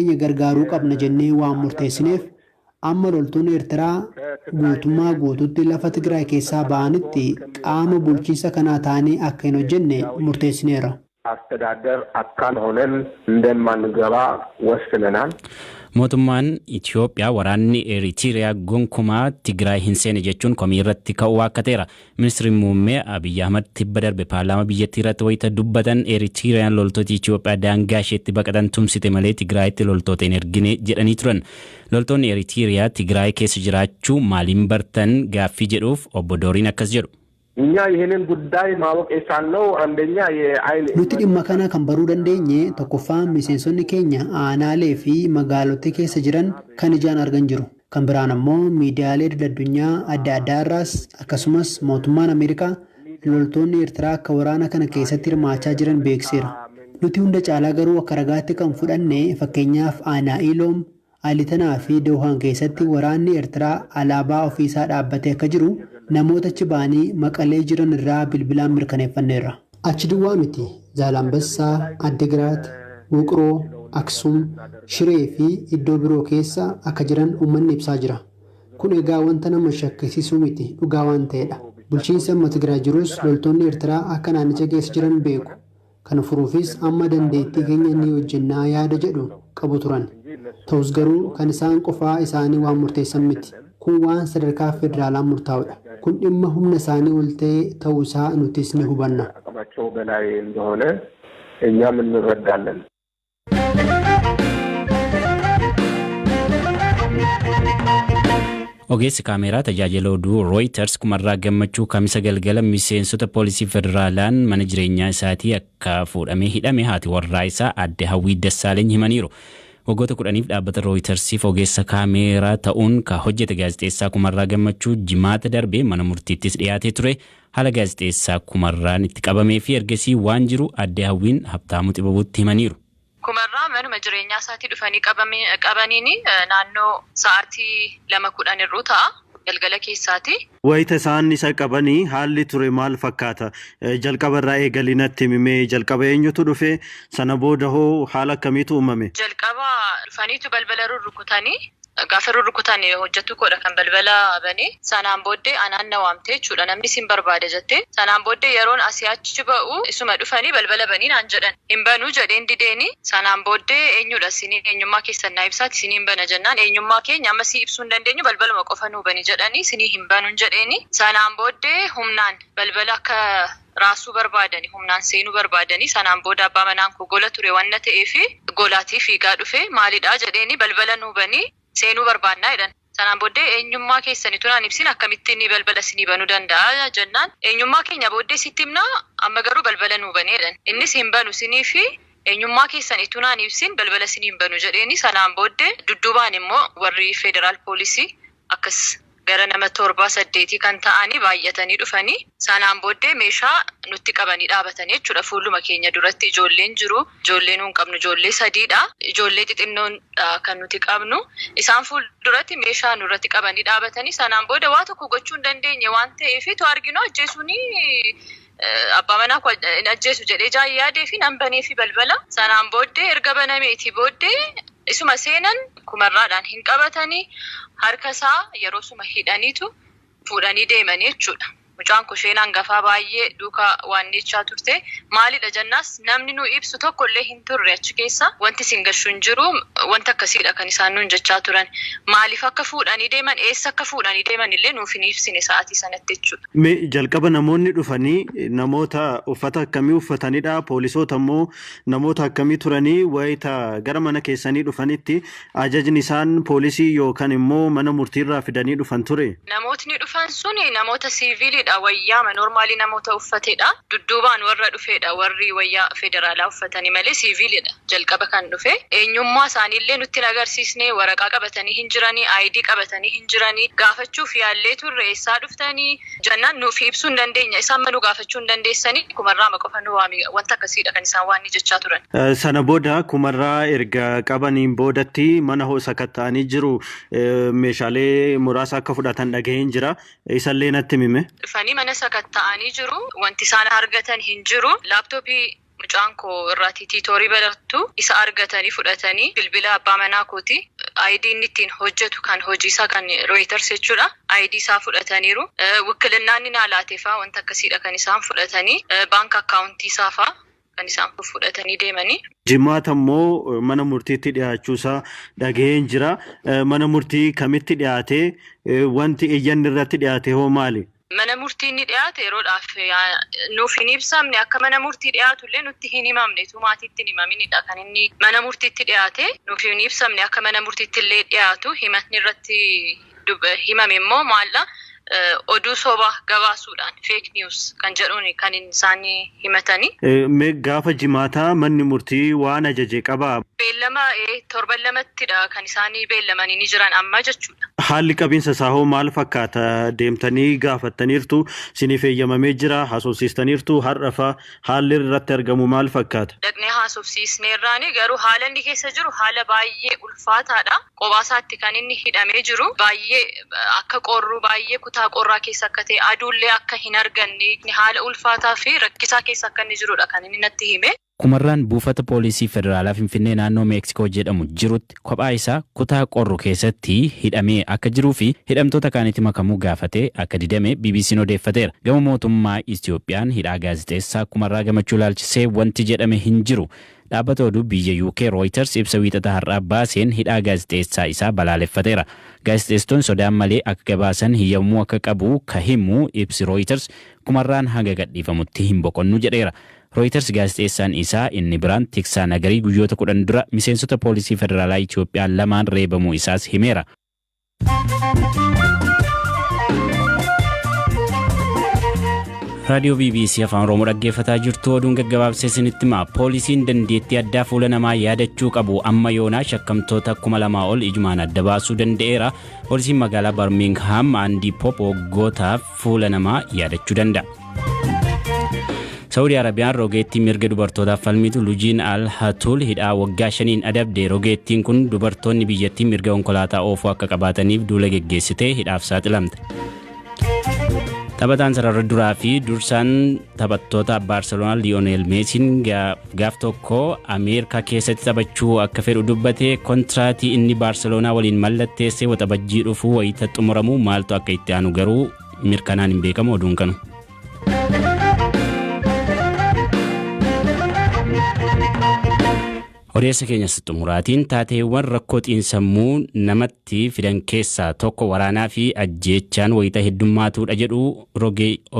keenya gargaaruu qabna jennee waan murteessineef amma loltoonni Eertiraa guutummaa guutuutti lafa Tigraay keessaa ba'anitti qaama bulchiinsa kanaa taanee akka hin hojjenne murteessineerra. አስተዳደር አካል ሆነን እንደማንገባ ወስነናል። Mootummaan Itoophiyaa waraanni Eritiriyaa gonkumaa Tigraay hin seene jechuun komii irratti ka'uu waakkateera. Ministeerri muummee Abiyyi Ahmad tibba darbe paarlaamaa biyyattii irratti wayita dubbatan Eritiriyaan loltoota Itoophiyaa daangaa isheetti baqatan tumsite malee Tigraayitti loltoota hin ergine jedhanii turan. Loltoonni Eritiriyaa Tigraay keessa jiraachuu maaliin bartan gaaffii jedhuuf obbo Dooriin akkas jedhu. እኛ ይህንን ጉዳይ ማወቅ የቻልነው አንደኛ የአይን Nuti dhimma kana kan baruu dandeenye tokkoffaan miseensonni keenya aanaalee fi magaalota keessa jiran kan ijaan argan jiru. Kan biraan ammoo miidiyaalee idil-addunyaa adda addaa irraas akkasumas mootummaan Ameerikaa loltoonni Eertiraa akka waraana kana keessatti hirmaachaa jiran beeksiseera. Nuti hunda caalaa garuu akka ragaatti kan fudhanne fakkeenyaaf aanaa Iloom, Alitanaa fi Doohaan keessatti waraanni Eertiraa alaabaa ofiisaa dhaabbatee akka jiru namoota achi ba'anii Maqalee jiran irraa bilbilaan mirkaneeffanneerra. Achi duwwaa miti Zaalambassaa, Addigiraat, Wuqroo, Aksum, Shiree fi iddoo biroo keessa akka jiran uummanni ibsaa jira. Kun egaa wanta nama shakkisiisuu miti, dhugaa waan ta'edha. Bulchiinsi amma Tigraay jirus loltoonni Eertiraa akka naannicha keessa jiran beeku. Kana furuufis amma dandeettii keenya ni hojjennaa yaada jedhu qabu turan. Ta'us garuu kan isaan qofaa isaanii waan murteessan miti. Kun waan sadarkaa federaalaan murtaa'udha. Kun dhimma humna isaanii ol ta'e ta'uu isaa nutis ni hubanna. አቅማቸው በላይ እንደሆነ እኛም እንረዳለን። Ogeessi kaameeraa tajaajila oduu Reuters Kumarraa Gammachuu Kamisa galgala miseensota poolisii federaalaan mana jireenyaa isaatii akka fuudhamee hidhame haati warraa isaa aadde Hawwii Dassaaleeny himaniiru. Waggoota 10f dhaabbata Reutersiif ogeessa kaameeraa ta'uun ka hojjete gaazexeessaa Kumarraa Gammachuu jimaata darbe mana murtiittis dhiyaatee ture. Haala gaazexeessaa Kumarraan itti qabamee fi ergasii waan jiru aadde Hawwiin Habtaamuu Xibabuutti himaniiru. Kumarraa manuma jireenyaa isaatii dhufanii qabaniini naannoo sa'aatii 2:10 irruu ta'a galgala keessaati. Wayita isaan isa qabanii haalli ture maal fakkaata? Jalqaba irraa eegalii natti himi jalqaba eenyutu dhufe sana booda hoo haala akkamiitu uumame? Jalqaba dhufaniitu balbala rurrukutanii gaafa rurrukutan hojjettuu koodha kan balbala banee sanaan booddee anaan na waamte jechuudha namni sin barbaada jette sanaan booddee yeroon asii achi ba'u isuma dhufanii balbala banii naan jedhan hin banuu jedheen dideeni sanaan booddee eenyudha isinii eenyummaa keessan naa ibsaati isinii hin bana jennaan eenyummaa keenya amma sii ibsuu hin dandeenyu balbaluma qofa nuu bani jedhanii isinii hin banuun jedheeni sanaan booddee humnaan balbala akka raasuu barbaadani humnaan seenuu barbaadani sanaan booda abbaa manaan koo gola ture wanna ta'eefi golaatii fiigaa dhufe maalidha jedheeni balbala nuu banii seenuu barbaannaa jedhan. Sanaan booddee eenyummaa keessanitu naan ibsin akkamittiin inni balbala isinii banuu danda'a jennaan eenyummaa keenya booddee sitti himnaa amma garuu balbala nuu banee jedhan. Innis hin banu isinii fi eenyummaa keessan ituu naan ibsin balbala isinii hin banu jedheeni sanaan booddee dudduubaan immoo warri federaal poolisii akkas gara nama torbaa saddeetii kan ta'anii baay'atanii dhufanii sanaan booddee meeshaa nutti qabanii dhaabatanii jechuudha. Fuuluma keenya duratti ijoolleen jiru. Ijoollee nuun qabnu ijoollee sadiidha. Ijoollee xixinnoon kan nuti qabnu. Isaan fuulduratti meeshaa nurratti qabanii dhaabatanii sanaan booda waa tokko gochuu hin dandeenye waan ta'eef tu arginu ajjeesuuni abbaa manaa koo hin ajjeesu jedhee jaan yaadee fi nan banee fi balbala. Sanaan booddee erga banameetii booddee isuma seenan kumarraadhaan hin qabatanii harka isaa yeroo suma hidhaniitu fuudhanii deemanii jechuudha. Mucaan koo isheen hangafaa baay'ee duukaa waan jechaa turte maalidha jennaas namni nu ibsu tokko illee hin turre achi keessa wanti isin gashu hin jiru wanta akkasiidha kan isaan nuun jechaa turan. Maaliif akka fuudhanii deeman eessa akka fuudhanii deeman illee nuuf hin ibsine sa'aatii sanatti jechuudha. Mee jalqaba namoonni dhufanii namoota uffata akkamii uffatanidha? Poolisoota immoo namoota akkamii turanii wayita gara mana keessanii dhufanitti ajajni isaan poolisii yookaan immoo mana murtiirraa fidanii dhufan ture? Namootni dhufan suni namoota siiviiliidha. Wayyaa noormaalii namoota uffatedha. Dudduubaan warra dhufedha. Warri wayyaa federaalaa uffatanii malee siiviilidha. Jalqaba kan dhufe. Eenyummaa isaaniillee nutti hin agarsiisne. Waraqaa qabatanii hin jiranii, ID qabatanii hin jiranii. Gaafachuuf yaallee turre eessaa dhuftanii jennaan nuuf ibsuu hin dandeenya. Isaan manuu gaafachuu hin dandeessanii kumarraa qofa nu waami. Wanta akkasiidha kan isaan waan jechaa turan. Sana booda kumarraa erga qabaniin boodatti mana hoo sakatta'anii jiru. Meeshaalee muraasa akka fudhatan dhagaheen jira. Isallee natti himi. Dhufanii mana sakatta'anii jiru. Wanti isaan argatan hin jiru. Laaptooppii Mucaan koo irraatii tiitoorii barattu isa argatanii fudhatanii, bilbila abbaa manaa kooti, ID inni ittiin hojjetu kan hojii isaa kan Reuters jechuudha. ID isaa fudhataniiru. Wukkilinnaa inni naa laateefaa wanta akkasiidha kan isaan fudhatanii. Bank akkaawuntii isaa faa kan isaan fudhatanii deemanii. Jimaata immoo mana murtiitti dhiyaachuusaa dhaga'een jira. Mana murtii kamitti dhiyaatee, wanti iyyanni irratti dhiyaate hoo maali? Mana murtii inni dhiyaate yeroodhaaf nuuf hin ibsamne. Akka mana murtii dhiyaatu illee nutti hin himamne. Tu maatiitti hin himaminidha kan inni mana murtiitti dhiyaate. Nuuf hin ibsamne akka mana murtiitti illee dhiyaatu. Himatni irratti himame immoo maalla, oduu sobaa gabaasuudhaan, fake news kan jedhuun kan isaan himatanii. Mee gaafa jimaataa manni murtii waan ajaje qabaa? Beellama torban lamattidha kan isaan beellamanii ni jiran amma jechuudha. Haalli qabiinsa isaa hoo maal fakkaata? Deemtanii gaafattaniirtu, siniif eeyyamamee jira, haasofsiistaniirtu, har'a fa'a haalli irratti argamu maal fakkaata? Dhaqnee haasofsiisneerraani, garuu haala inni keessa jiru haala baay'ee ulfaataadha. Kophaa isaatti kan inni hidhamee jiru, baay'ee akka qorru, baay'ee kutaa qorraa keessa akka ta'e, aduullee akka hin arganne, haala ulfaataa fi rakkisaa keessa akka inni jirudha kan inni natti hime. Kumarraan buufata poolisii federaalaa Finfinnee naannoo Meeksikoo jedhamu jirutti kophaa isaa kutaa qorru keessatti hidhamee akka jiruu fi hidhamtoota kaanitti makamuu gaafatee akka didame BBC'n odeeffateera. Gama mootummaa Itiyoophiyaan hidhaa gaazexeessaa Kumarraa Gammachuu ilaalchisee wanti jedhame hin jiru. Dhaabbata oduu biyya UK Reuters ibsa Wiixata har'aa baaseen hidhaa gaazexeessaa isaa balaaleffateera. Gaazexeessitoonni sodaan malee akka gabaasan hiyyamuu akka qabu ka himu ibsi Reuters, Kumarraan hanga gadhiifamutti hin boqonnu jedheera. Reuters gaazexeessaan isaa inni biraan Tiksaa Nagarii guyyoota 10 dura miseensota poolisii federaalaa Itoophiyaa lamaan reebamuu isaas himeera. Raadiyoo BBC Afaan Oromoo dhaggeeffataa jirtu. Oduun gaggabaabsee isinitti hima. Poolisiin dandeettii addaa fuula namaa yaadachuu qabu amma yoonaa shakkamtoota 2000 ol ijumaan adda baasuu danda'eera. Poolisiin magaalaa Birmingham Aandii Pop waggootaaf fuula namaa yaadachuu danda'a. Saawudii Arabiyaan rogeettii mirga dubartootaaf falmitu Lujiin Al Hatuul hidhaa waggaa 5n adabde. Rogeettiin kun dubartoonni biyyattii mirga konkolaataa oofuu akka qabaataniif duula geggeessitee hidhaaf saaxilamte. Taphataan sarara duraa fi dursaan taphattoota Baarseloonaa Liyoonel Meesiin gaaf tokko Ameerikaa keessatti taphachuu akka fedhu dubbate. Kontiraatii inni Baarseloonaa waliin mallatteesse Waxabajjii dhufu wayita xumuramu maaltu akka itti aanu garuu mirkanaan hin beekamu. Oduun kanu. Odeessa keenya xumuraatiin, taateewwan rakkoo xiinsammuu namatti fidan keessaa tokko waraanaa fi ajjeechaan wayita heddummaatuudha jedhu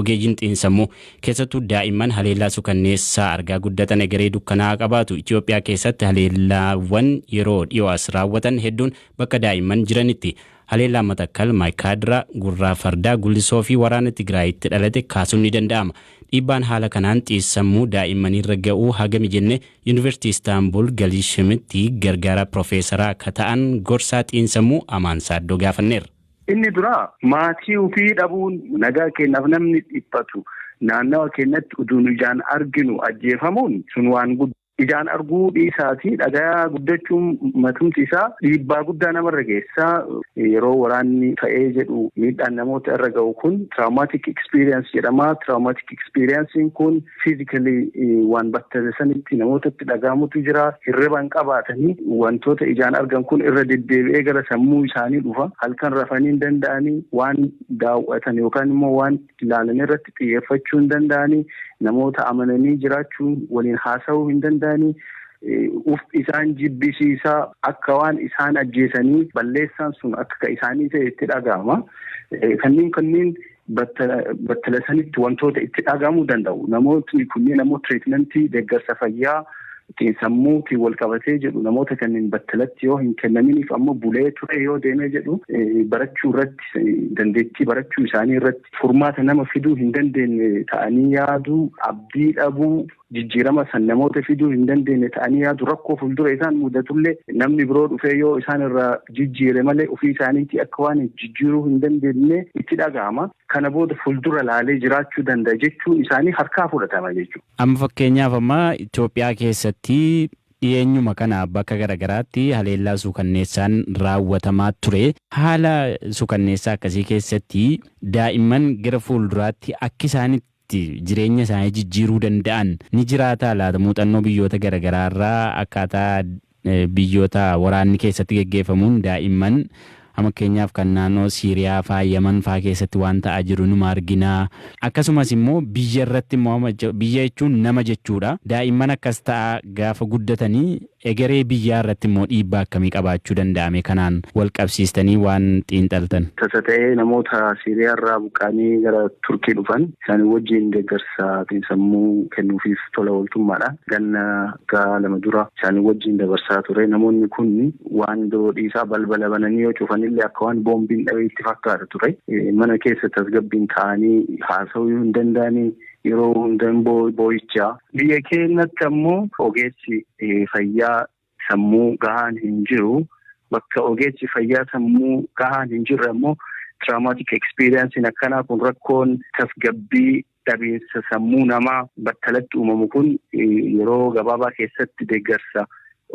ogeeyyiin xiinsammuu. Keessattuu daa'imman haleellaa sukanneessaa argaa guddatan egeree dukkanaa qabaatu. Itoophiyaa keessatti haleellaawwan yeroo dhiyoo as raawwatan hedduun bakka daa'imman jiranitti. Haleellaa Matakkal, Maayikaadraa, Gurraa Fardaa, Gullisoo fi waraana Tigraayitti dhalate kaasuun ni danda'ama. Dhiibbaan haala kanaan xiinsammuu daa'immaniirra ga'uu hagami jenne Yuunivarsiitii Istaanbul Galiishimitti gargaaraa piroofeesaraa akka ta'an gorsaa xiinsammuu Amaan Saaddoo gaafanneerra. Inni dura maatii ofii dhabuun, nagaa kennaaf namni dhiphatu, naannawa keenyatti utuu ijaan arginu ajjeefamuun sun waan guddaa. Ijaan arguu dhiisaatii dhagaa guddachuun matumti isaa dhiibbaa guddaa namarra geessaa. Yeroo waraanni ta'ee jedhu miidhaan namoota irra ga'u kun traumatic experience jedhama. Traumatic experience kun physically waan battale sanitti namootatti dhaga'amutu jira. Hirriba hin qabaatanii, wantoota ijaan argan kun irra deddeebi'ee gara sammuu isaanii dhufa. Halkan rafanii hin danda'anii, waan daawwatan yookaan immoo waan ilaalan irratti xiyyeeffachuu hin danda'anii, namoota amananii jiraachuu waliin haasa'uu hin danda'anii, uf isaan jibbisiisaa, akka waan isaan ajjeesanii balleessaan sun akka isaanii ta'e itti dhaga'ama. Kanneen battala sanitti wantoota itti dhaga'amuu danda'u. Namootni kunneen ammoo treatmentii deeggarsa fayyaa sammuutiin wal qabatee jedhu namoota kanneen battalatti yoo hin kennaminiif ammoo bulee ture yoo deemee jedhu barachuu irratti, dandeettii barachuu isaanii irratti furmaata nama fiduu hin dandeenye ta'anii yaaduu, abdii dhabuu, jijjiirama san namoota fiduu hin dandeenye ta'anii yaadu, rakkoo fuuldura isaan mudatullee namni biroo dhufee yoo isaan irraa jijjiire malee ofii isaaniitii akka waan jijjiiruu hin dandeenye itti dhaga'ama. Kana booda fuuldura laalee jiraachuu danda'a jechuun isaanii harkaa fudhatama jechuudha. Amma fakkeenyaaf amma Itoophiyaa keessatti dhiyeenyuma kana bakka garaagaraatti haleellaa suukanneessaan raawwatamaa ture. Haala suukanneessaa akkasii keessatti daa'imman gara fuulduraatti akka isaanitti itti jireenya isaanii jijjiiruu danda'an ni jiraataa laata? Muuxannoo biyyoota garaagaraa irraa akkaataa biyyoota waraanni keessatti geggeeffamuun daa'imman, fakkeenyaaf kan naannoo Siiriyaa faa, Yaman faa keessatti waan ta'aa jiru numa arginaa. Akkasumas immoo biyya irratti immoo, biyya jechuun nama jechuudha. Daa'imman akkas ta'a gaafa guddatanii egeree biyyaa irratti immoo dhiibbaa akkamii qabaachuu danda'ame, kanaan wal qabsiistanii waan xiinxaltan? Tasa ta'ee namoota Siiriyaa irraa buqqaanii gara Turkii dhufan isaanii wajjin deeggarsa sammuu kennuufiif tola ooltummaadha. Ganna 2 dura isaanii wajjin dabarsaa ture. Namoonni kun waan biroo dhiisaa balbala bananii yoo cufanillee akka waan boombiin dhabee itti fakkaata ture. Mana keessa tasgabbiin taa'anii haasa'uu hin danda'anii, yeroo hundan boo'ichaa. Biyya keenyatti ammoo ogeessi fayyaa sammuu gahaan hin jiru. Bakka ogeessi fayyaa sammuu gahaan hin jirre ammoo traumatic experience akkanaa kun, rakkoon tasgabbii dhabiinsa sammuu namaa battalatti uumamu kun, yeroo gabaabaa keessatti deeggarsa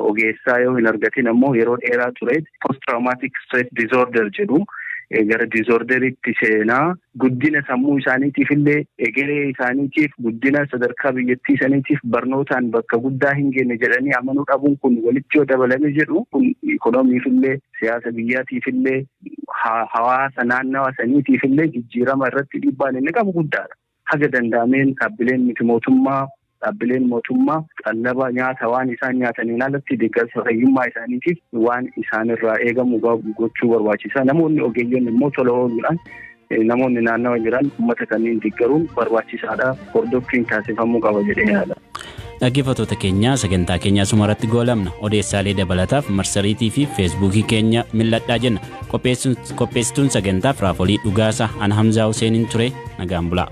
ogeessaa yoo hin argatin ammoo yeroo dheeraa ture post traumatic stress disorder jedhu gara disorderitti seenaa. Guddina sammuu isaaniitiif illee, egeree isaaniitiif, guddina sadarkaa biyyattii isaaniitiif barnootaan bakka guddaa hin geenye jedhanii amanuu dhabuun kun walitti yoo dabalame jedhu, kun ikoonomiif illee, siyaasa biyyaatiif illee, hawaasa naannawa saniitiif illee jijjiirama irratti dhiibbaan inni qabu guddaadha. Haga danda'ameen dhaabbileen miti mootummaa, dhaabbileen mootummaa qallaba nyaata waan isaan nyaataniin alatti deeggarsa fayyummaa isaaniitiif waan isaanirraa eegamu gochuu barbaachisa. Namoonni ogeeyyoon immoo tola ooluudhaan namoonni naannawa jiran uummata kanneen deeggaruun barbaachisaadha. Hordoffiin taasifamuu qaba jedhee yaada. Dhaggeeffattoota keenya, sagantaa keenya asumarratti goolamna. Odeessaalee dabalataaf marsariitii fi Feesbuukii keenya mil'adhaa jenna. Qopheessituun sagantaa Firaafolii Dhugaasa, ana Hamzaa Huseeniin ture. Nagaan bulaa.